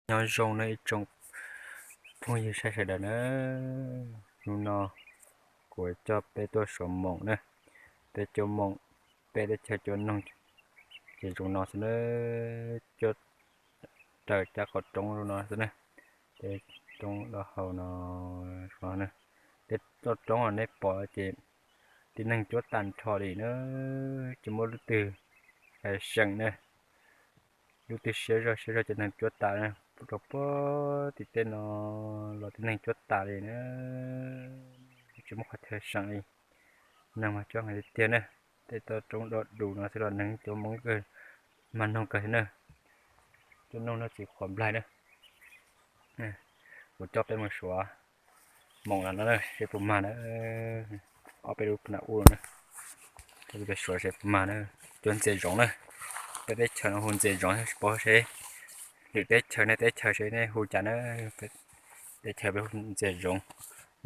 Nyob zoo nawb ib tsoom phooj ywg saib sawv daws na, hnub no kuv coj peb tuaj suav moos na, peb cuab moos, peb teb chaws cuab noog ces zoo no xwb na, cuab raws cov qhov roob zoo no xwb na, tej roob loj hau no, tej toj roob nej pom ces tib neeg cuab tag nrho li na, tsis muaj lub twg seem na. Lub twg siab zog siab zog cov neeg cuab tas na, rau puag tim tej no los tib neeg cuab tas li na, tsis muaj qhov twg seem li. Neeg mas cuab heev tiag tiag na, tej toj roob doj dus no xwb los neeg cuab moos kawg, mag noog kawg thiab na. Cuab noog no txiv qhuav nplaig na. Kuv coj peb mus suav moos no na seb puas mag na. Ob peb lub pag na ub no na, coj peb suav seb puas mag na. Cuab ntxias zoov na, peb teb chaws no hu ntxias zoov tsis paub seb lwm teb chaws nej teb chaws seb nej hu cas na. Teb chaws peb hu ntxias zoov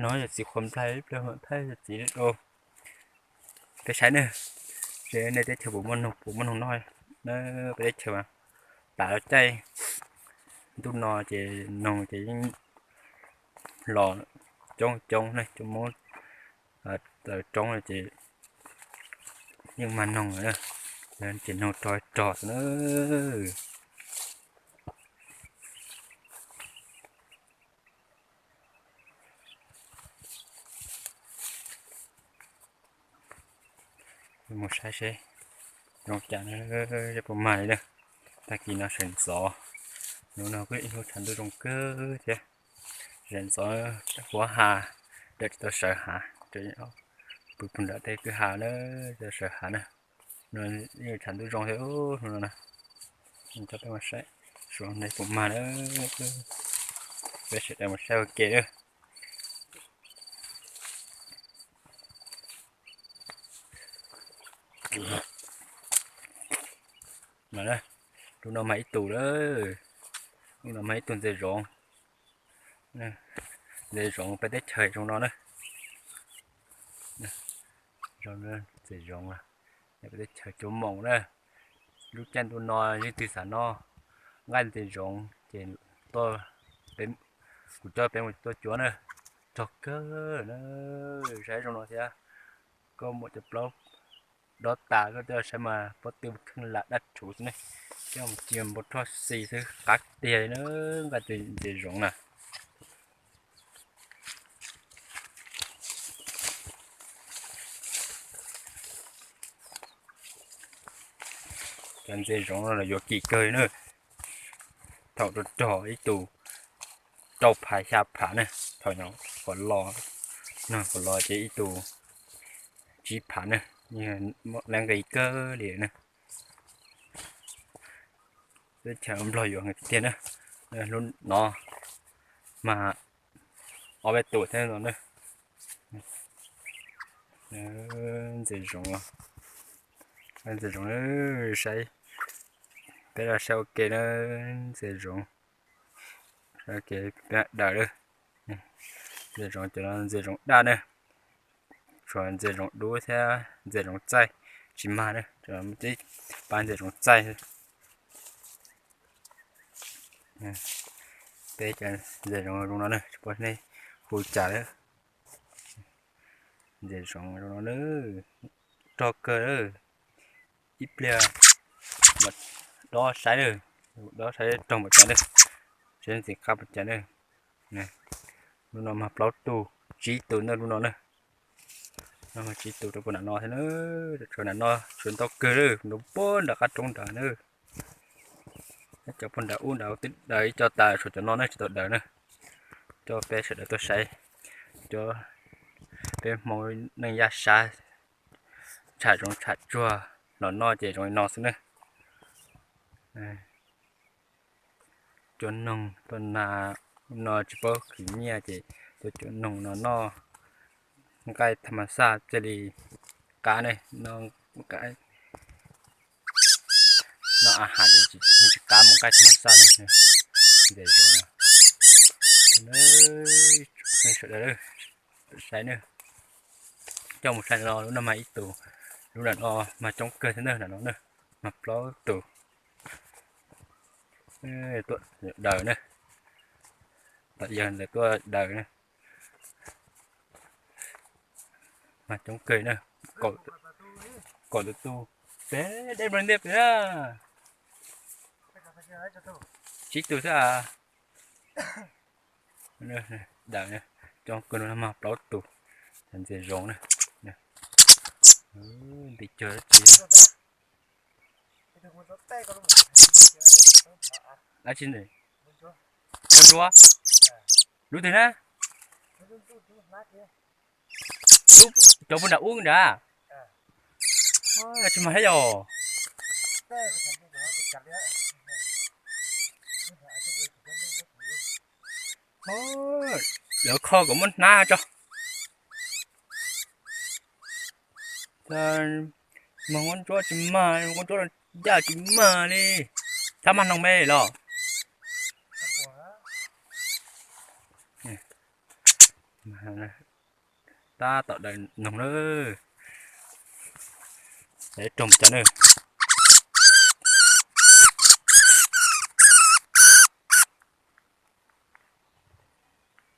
no, yog txiv qhuav nplaig ib pliag mam thaij yog txiv li. Peb saib na, seb nej teb chaws puas muaj noog, puas muaj noog noj na. Peb teb chaws mas tas lub caij ntuj no ces noog ces yeej los coob coob na, coob mob taws roob ces yeej mag noog, ces noog rog rog xwb na. Mus saib seb zoo cas, puas mag li na. Tag kis no sawv ntxov, hnub no kuj ib hnub tshav ntuj zoo kawg thiab. Sawv ntxov huab ha, dawm tsis tau sawv hav, pw puag nram tej kwj ha na, tsis tau sawv hav na. No yeej tshav ntuj zoo thiab hnub no na. Coj peb mus saib suav no puas mag na. Peb sawv daws mus saib ua ke na. Lub no mag ib tug lawm, lub no mag ib tug ntxias zoov. Ntxias zoov peb teb chaws zoo no na. Ntxias zoov, peb teb chaws cuab moos na. Lub caij ntuj no leej twg xav noj nqaij ntxias zoov ces kuv coj peb mus tuaj cuab na. Rog kawg na, saib zoo no thiab. Koj muab cov plaub dob tas koj coj saib mas pob tw kheej lam daj rhuv xwb ne. Coj mus ci npau roj xis xwb qab tiag li na, nqaij ntxias zoov na. Cov ntxias zoov no los yuav kim kawg li na. Thaum rog rog ib tug rau phav xya phav na, thaum nyuam qhuav los, nyuam qhuav los ces ib tug tsib phav na, muaj leej nqis kawg li na. Teb chaws Nplog yuav tiag tiag na. Lub no mas ob peb tus thiab no na. Ntxias zoov, ntxias zoov, saib, peb los saib ua ke na. Ntxias zoov, saib ua ke peb daws lawm. Ntxias zoov cov no ntxias zoov daj na. Tshuav ntxias zoov dub thiab ntxias zoov txaij tsis mag na, pab ntxias zoov txaij. Peb cov ntxias zoov zoo no na, tsis paub nej hu cas lawm. Ntxias zoov zoo no na, rog kawg lawm. Ib pliag dob saib lawm, dob saib rog npaum cas lawm, saib ntxim qab npaum cas lawm. Lub no mag plaub tug, tsib tug na lub no na. No mag tsib tug rau puag nram no thiab na, tshuav nram no tshuav ntau kawg lawm, nram puag nram qab roob nrad na. Cov puag nram ub nrad twb daws ib co tas, tshuav cov no na tsis tau daws na. Coj peb sawv daws tuaj saib, coj peb Hmoob neej yaj sab tsham zoov tsham tsuag los noj ces zoo li no xwb na. Cuab noog tuaj na, no tsis paub khwv nyiaj ces tuaj cuab noog no noj nqaij tham mas xaj thiaj li qab ne, noj nqaij, noj a has ces tsis qab mus nqaij tham mas xaj ne. Ntxias zoov, sawv daws saib na, coj mus saib no, lub no mag ib tug, lub nram no mag coob kawg thiab na, nram no na mag plaub tug. Tuaj daws na, tam yawg ntawd tuaj daws na. Mas coob kawg na, kaum tus tub, peb dej nplog ntiaj pem na. Tsib tug xwb a. Daws, coob kawg no mas plaub tus. Cov ntses zoov na. Nti cag tsis. Dab tsi? Npua ntsuab. Lub twg na? Lub cov puag nram ub nrad. Tsis mag thiab yom. Lawv kho kom muab hnab tso. Mag npua ntsuab tsis mag, npua ntsuab ncaj tsis mag li. Thab mag noog me los. Tab tom daws noog na. Saib raug npaum cas na.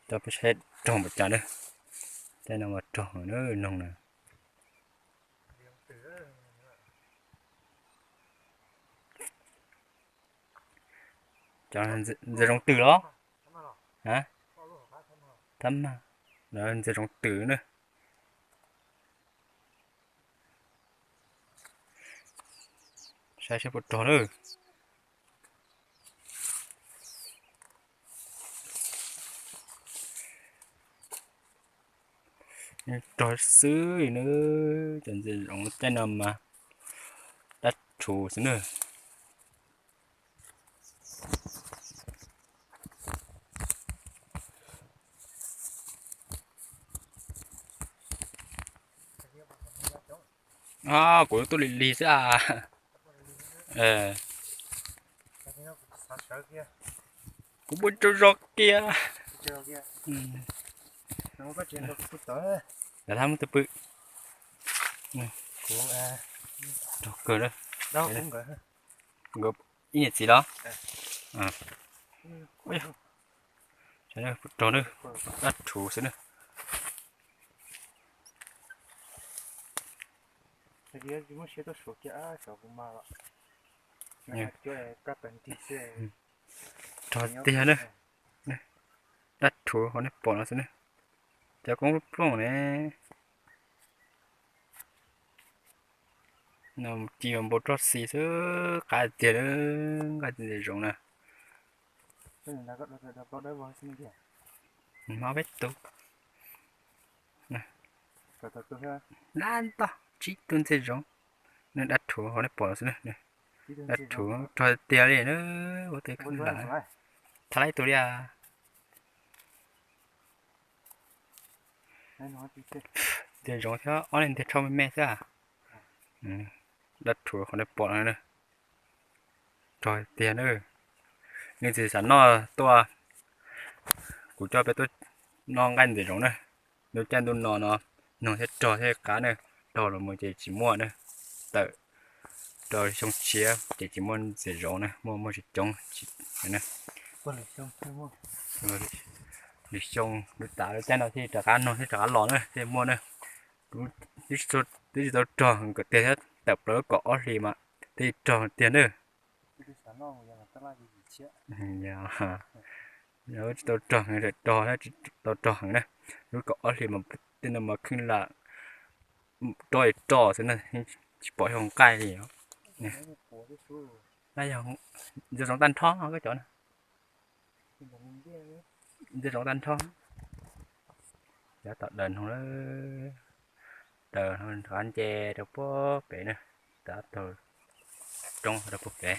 Coj peb saib raug npaum cas na. Tej no mas raug na, noog na. Cov ntses zoov twm los? Thab mag, ntses zoov twm na. Saib saib puas raug na. Raug xwb na, cov ntses zoov caij no mas dab rhuv xwb na. Kuv tuaj lig lig xwb a. Kuv muaj rau zog kiag. Lawv thab muab twb pw. Raug kawg na. Nkawd ib niam txiv los? Raug na, dab rhuv xwb na. Raug tiag na. Dab rhuv hauv nej pom no xwb na. Cov koob plooj ne. Ci npau roj xis xwb, qab tiag, nqaij ntses zoov na. Mob peb tus. Lab ntau, tsib tug ntses zoov. Dab rhuv hauv nej pom xwb na. Dab rhuv raug tiag li na. Ua tej khwb lam thab laib tus li a. Ntses zoov thiab ob leeg ntses rho me me xwb a. Dab rhuv qhov nej pom no na. Raug tiag na. Leej twg xav noj tuaj, kuv coj peb tuaj noj nqaij ntses zoov na. Ntuj caij ntuj no no, noog thiab rog thiab qab na, rog los mus ces tsis muaj na. Tawm rau xyoo tshiab ces tsis muaj ntses zoov na, muaj muaj tsis coob. Lwm xyoo lwm tav lwm caij no thiaj rov qab noog thiaj rov qab los na thiaj muaj na. Twb tsis tau rog kom tiag thiab, tawm plaws lub kaum ob hlis mas thiaj rog tiag na. Tsis tau rog, rog, tsis tau rog na, lub kaum ob hlis mas tej no mas khwb lam roj roj xwb na, tsis pom xyov nqaij li. Ntses zoov tag nrho koj cov na. Ntses zoov tag nrho. Cov tom daws noog, daws rov qab nce rau puag pem na, rov taug roob rau puag pem.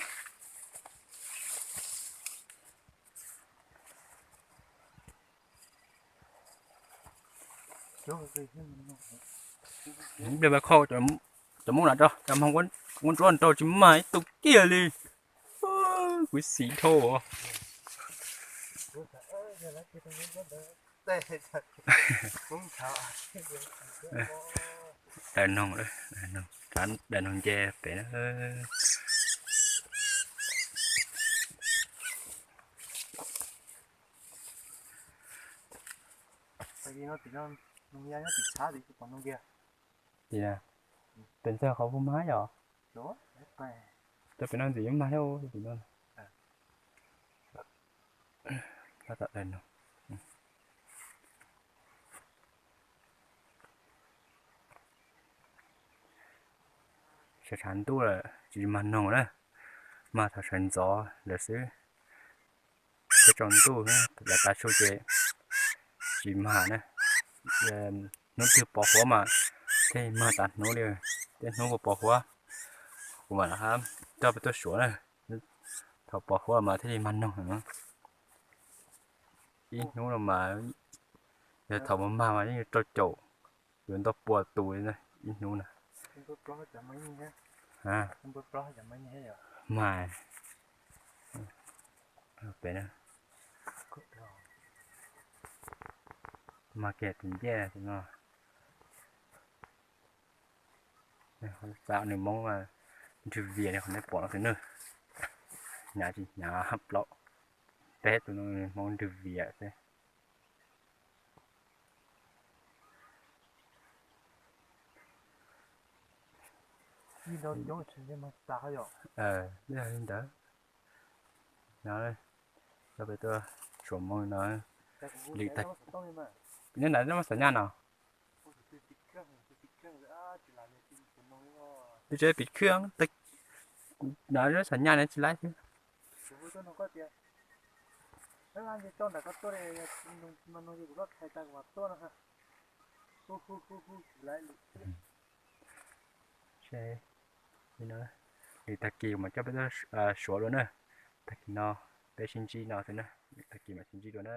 Pliag mas kho cov moob na rau cov moog, ua ntsuab nrau tsis mag ib tug kiag li. Kuv xis dhau. Daws noog, daws noog nce pem na. Tim no, pem ntxawg qhov puas mag yom? Cov pem no ntxim yuav mag thiab tim no. Sawv tshav ntuj lawm tsis mag noog na, mag thaum sawv ntxov lawm xwb. Peb tsaus ntuj yav tav su ces tsis mag na. Hnub twg pos huab mas thiaj mag tas hnub li, tej hnub pos huab kuv mam coj peb tuaj suav na. Thaum pos huab mas thiaj li mag noog. Ib hnub no mas yog thaum mag mag mas yeej rau caum, yuav ntau pua tus ib hnub na. Mag, pem mag kiag tus ncej no. Xav nws Hmoob nrwg vias li qhov nej pom no xwb na. Hnyav tsis hnyav plaub peb tus no Hmoob nrwg vias xwb. Yog li ntawd, no, coj peb tuaj suav moo no. Nyob ntawd muaj xam nyaj no. Twb tsis pim khwj, kuv na, xam nyaj no tsis laib xwb. Lwm tag kis mas coj peb tuaj suav dua na. Tag kis no peb sib ntsib no xwb na, lwm tag kis mam sib ntsib dua na.